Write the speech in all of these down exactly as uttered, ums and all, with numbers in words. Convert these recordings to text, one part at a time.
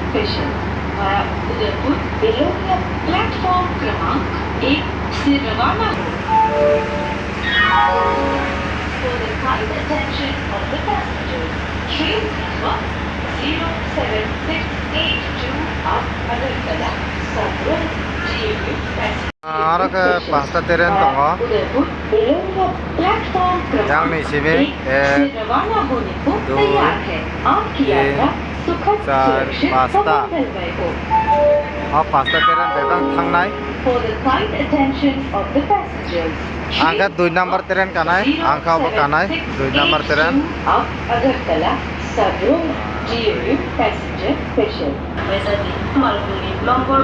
Special via Udaipur, Belonia platform क्रमांक एक से रवाना हो। For the kind attention of the passengers, train number zero seven six eight two of Agartala, Sabroom, G M U passenger. Aro khe pasta train tongo. Yang ni simi ek, dui, tin, char, pasta. O pasta train bebak thangnai. Ang khe dui number train kanai, ang khe obo kanai, dui number train.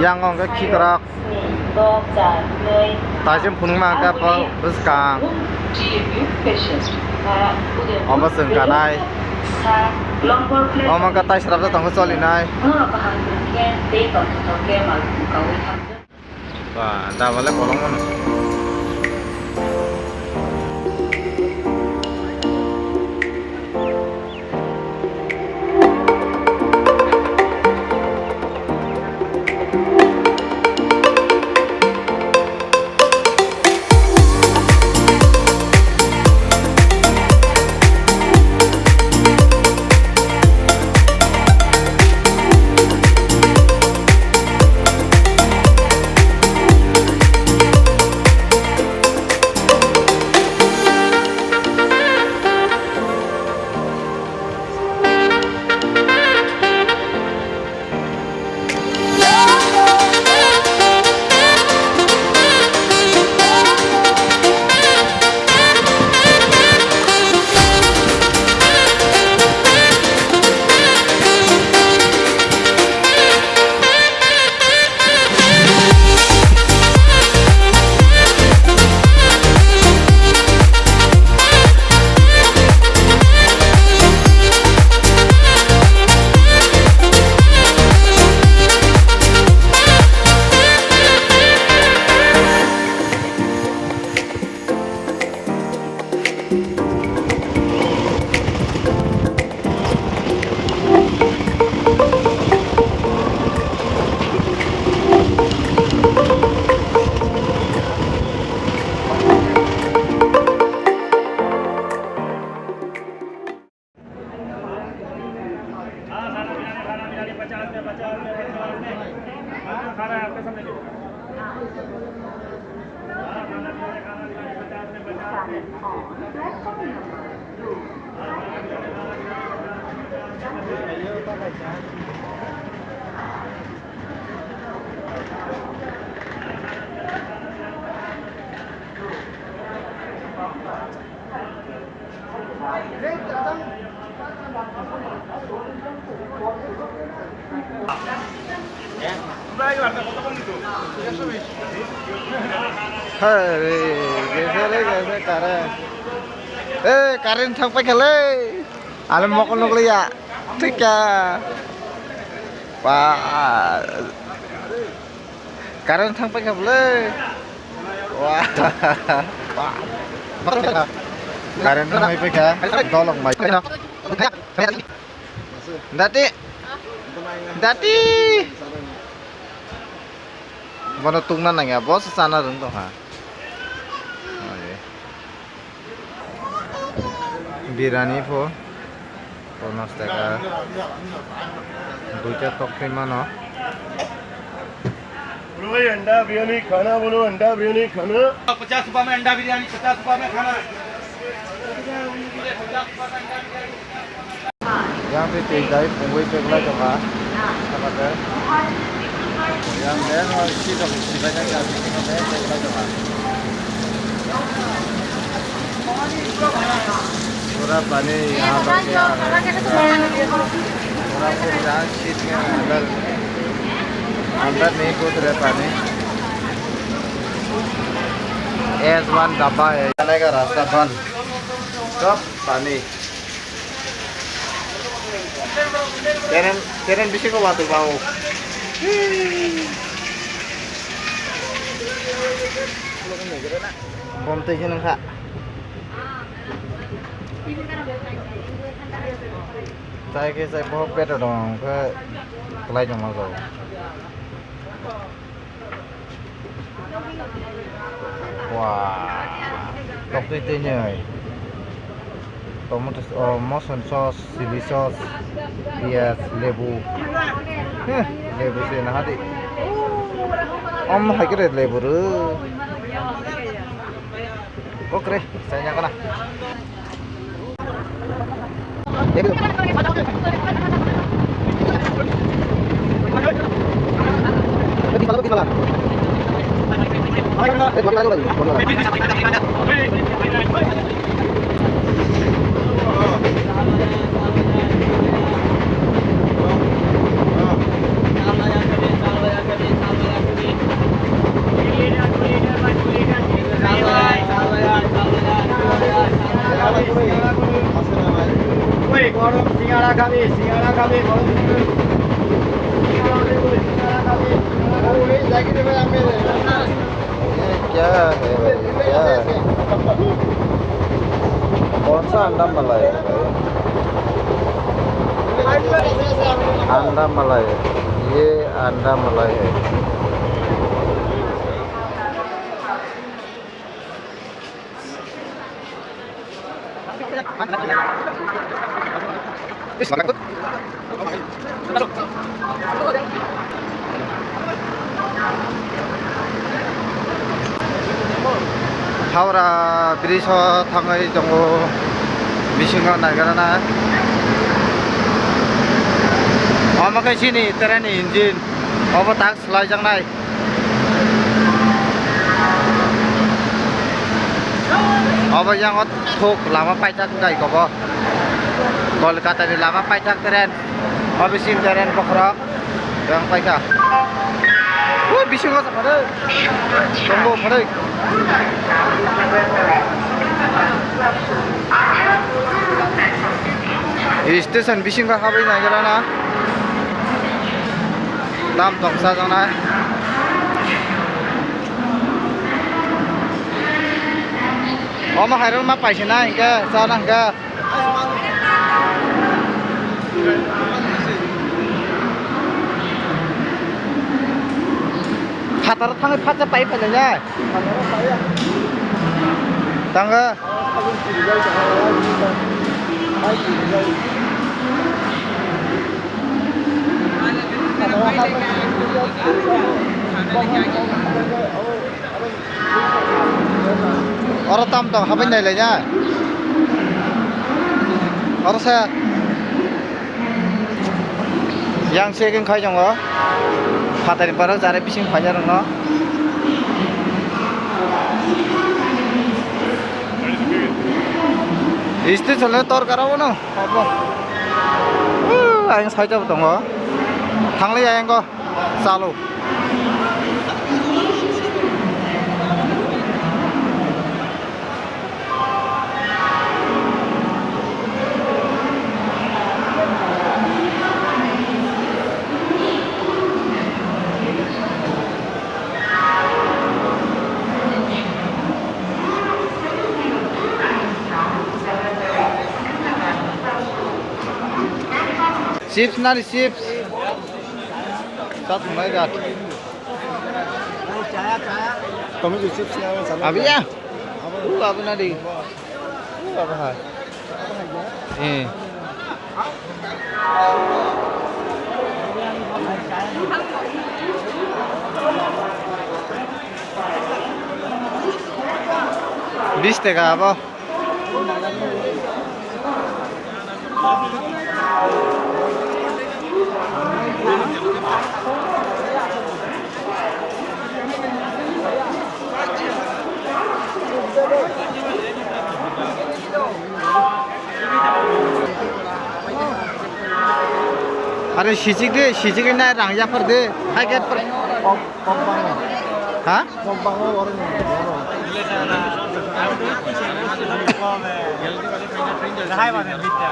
Yang wngkha khikrok. Taisem phunukma hwnkhe bo bwskang. Omo chwng kanai. Omo wngkha taisrapjak tongkhe cholinai. Ba, dabale kolong mano. हाँ, खाना पीना नहीं, खाना पीना नहीं, पचास में, पचास में, पचास में। हाँ, खाना है आपके सामने। हाँ, खाना पीना नहीं, खाना पीना नहीं, पचास में, पचास में। Hare, gese le, gese current. Eh, current thang paikha le. Ale mokol nukliya. Thika. Ba. Current thang paikha bwle. Wah. Current thang paikha. Dolok mai. Dati. Dati. Bono tungna nangya, bo se chana rwng tongkha. Birani pho, ponchash taka, duita tok khe mano. बोलो भाई, अंडा बिरयानी खाना, बोलो, अंडा बिरयानी खाना। पचास रुपया में अंडा बिरयानी, पचास रुपया में खाना। Yang twi twi dai pungwi peklai tongkha. Sakate. Yang de no si jok si bai jang yang twi no de peklai tongkha. Pura pani yahan tak ya. Pura pura sit ke andar, andar nahi ghus raha pani. S one dabba hai. Jaane ka rasta bandh. Sab pani. Teren, teren bisi ko batu bau. Bom tei se nang kha. Chai khe chai bohok peto dong khe kwlai tongma jago. Wah, toktwi twi nwi. Tomato, oh, moson sauce, chili sauce, piyaj, lebu. Heh, lebu se naha di. Om hai khe lebu rw. Kokre, saya kana. সিঙ্গারা খাবি, সিঙ্গারা খাবি, বড় সিঙ্গারা খাবি। ये क्या है भाई, क्या है? कौन सा अंडा मलाई है भाई? अंडा मलाई है, ये अंडा मलाई है। Howrah bridge o thangwi tongo, bisingo naigra na. Omo khe chini train ni engine, obo tak swlaijaknai. Obo yang o thuk lama paithak wngkha iko bo. Kolkata ni lama paithak train. O bising train bokhorok yang paikha. Ui, bisingo sa phare. Tongbo phare. Station bisingo habwi naigra na. Dam tong chajaknai. Omo hai rok ma paisa na hinkhe, chana hinkhe. Phataro thangwi phatsa pai phailai nai. Tanga. Oro tam tong habai nai lai ya. Oro sa. Yang se keng khai jongo. Phatari paro jare bising phanya rong no. Isti chole tor kara bono. Abo. Uh, ayang saita bo tongo. Thanglai ayang ko. Chalo. Chips nari chips. Chat hunai jat. Tomato chips na. Abi ya. Uh, abi nari. Uh, abi hai. Eh. Bis taka abo. Are sijik de, sijik na rang yapar de. Hai ke par. Kok, kok bango. Ha? Kok bango oro ni. Hai bana bita.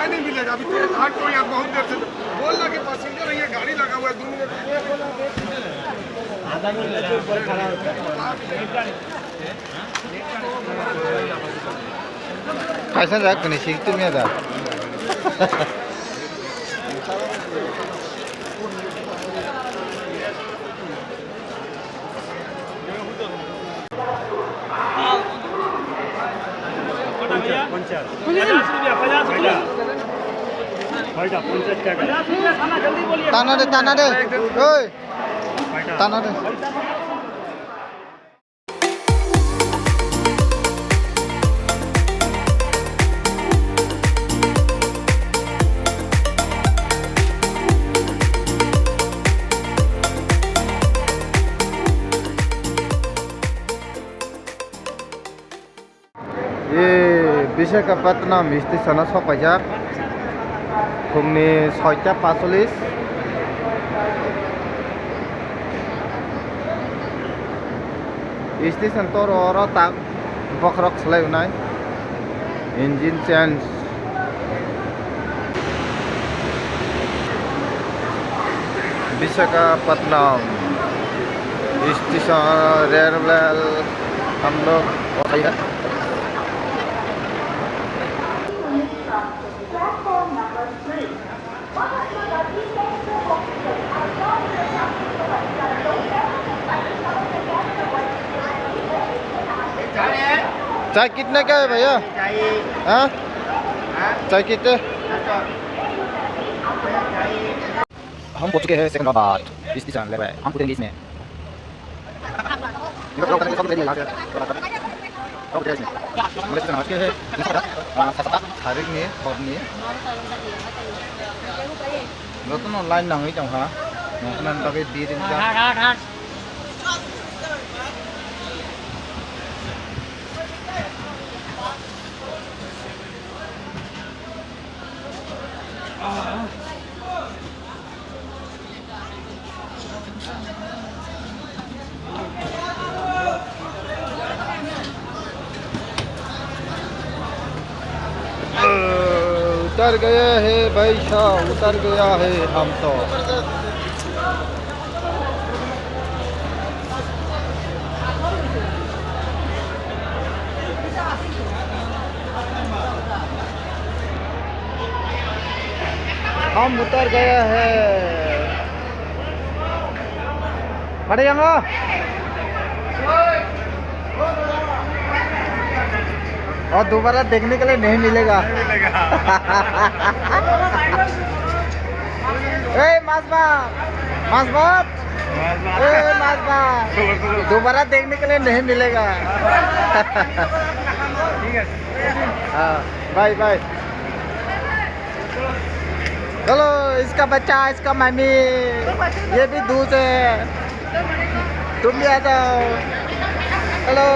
नहीं मिलेगा। अभी तो हार्ड कोई यार बहुत देर से बोल रहा कि पैसेंजर है, ये गाड़ी लगा हुआ है, दो minute. Kaisa jak kani sik tumya da. Tana de, tana de. Oi. Tana de. Ye Visakhapatnam station o sok paijak. Phungni soita pasolis. Station toro oro tak bokhorok swlai unai. Engine change. Visakhapatnam station, railway, hum log. चाय कितने का है भैया? हाँ? चाय कितने? हम पहुंच चुके हैं सिकंदराबाद स्टेशन। ले भाई, हम उतरेंगे इसमें। Tarik ni horni. Jotono line nangwi tongkha. Nongkhornani bagwi biring jak. उतर गया है भाई साहब, उतर गया है हम तो। हम उतर गया है। Pare yango. और दोबारा देखने के लिए नहीं मिलेगा। नहीं मिलेगा। ए, मासबा, मासबा। ए, मासबा। दोबारा देखने के लिए नहीं मिलेगा। ठीक है। हाँ, बाय, बाय। Hello, इसका बच्चा, इसका मम्मी, ये भी दूध है, तुम भी आ जाओ। Hello।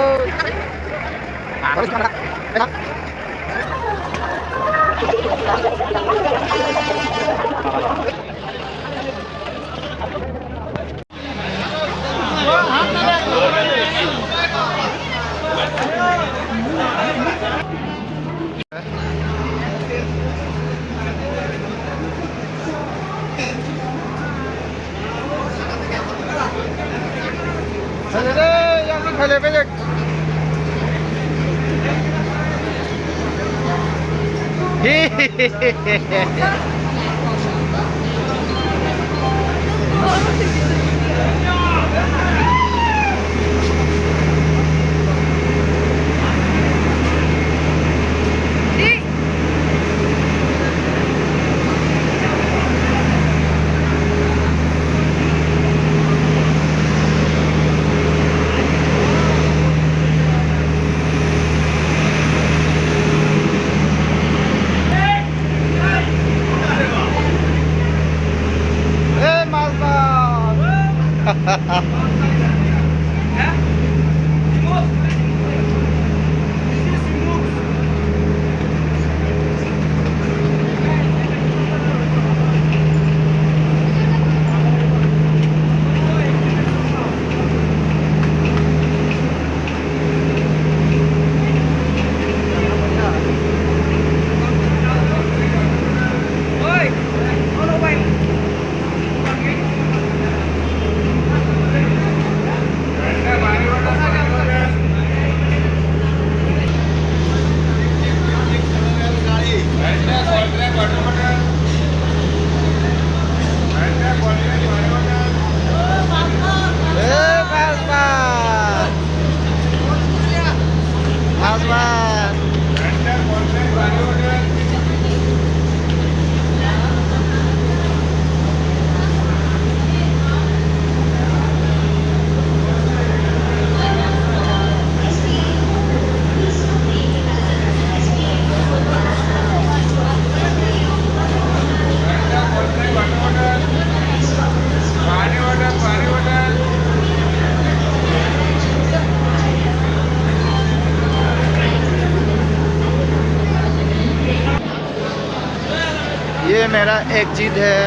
ये मेरा एक जिद है,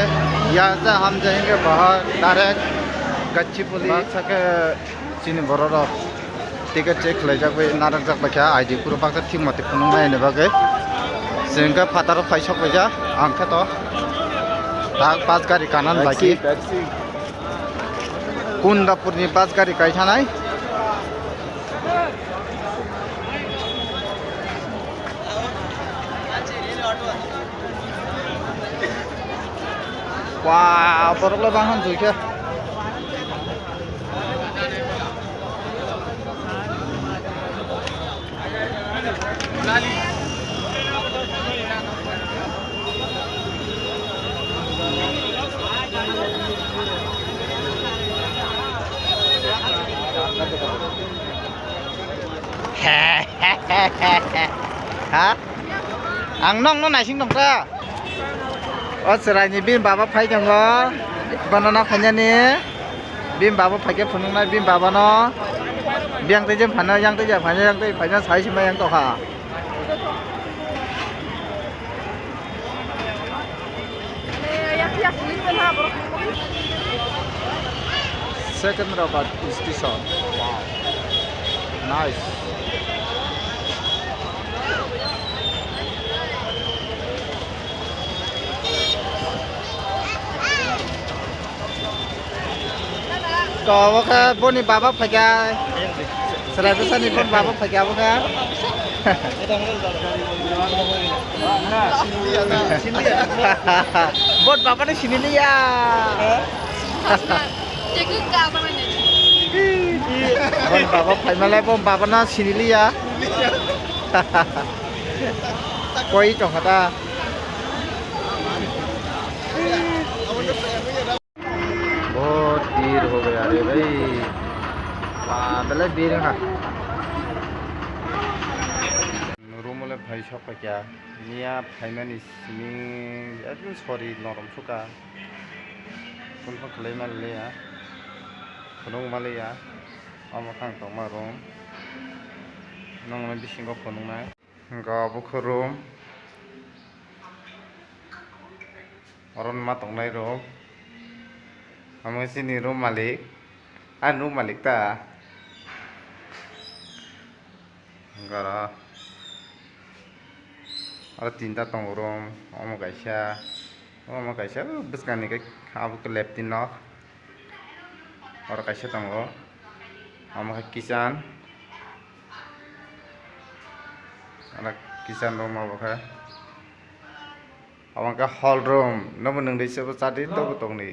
यहाँ से हम जाएंगे बाहर डायरेक्ट गच्चीपुली। Baksa khe chini borok rok ticket check khlaijak bai narwkjak bai kha, I D proof baksa thik mate phunuknai ni bagwi. Chwng khe phataro phai sok paija, ang khe to tak bus gari kanan bai khe. Kundapur ni bus gari kai thanai. Wah, borok le bang han jui khe. Ha? Ang nokno naising tongkha. O chwraini bini baba phai tongo. Bono nok phainani. Bini baba phaikhe phunuknai bini babano. Biyang tei je phano, yang tei je phano, yang tei phano sai sima yang tokha. Second Rabat station. Wow. Nice. To, obo khe boni baba phaikha. Chwrai bwsani boni baba phaikha obo khe. Boni baba ni sini liya. Boni baba phaimalai boni baba no sini liya. Koi tongkha ta. बहुत भीड़ हो गया रे भाई। Ba, belai bir wngkha. Room o le phai sok paikha. Miya phaimani simi ekdom sori norom sukha. Phone phone khlai manliya. Phunuk manliya. Omo khe ang tongma room. Nongni bisingo phunuknai. Hwnkhe obo khe room. Oro ma tongnai room. Omo chini room malik. Ani room malik ta. Hwnkhe oro, oro tinta tongo room. Omo kaisa, omo kaisa bwskangni khe abo khe left ni nok. Oro kaisa tongo. Omo khe kitchen. Oro kitchen room obo khe. Omo khe hall room. Nobo nwng ri se bo chadi tobo tongni.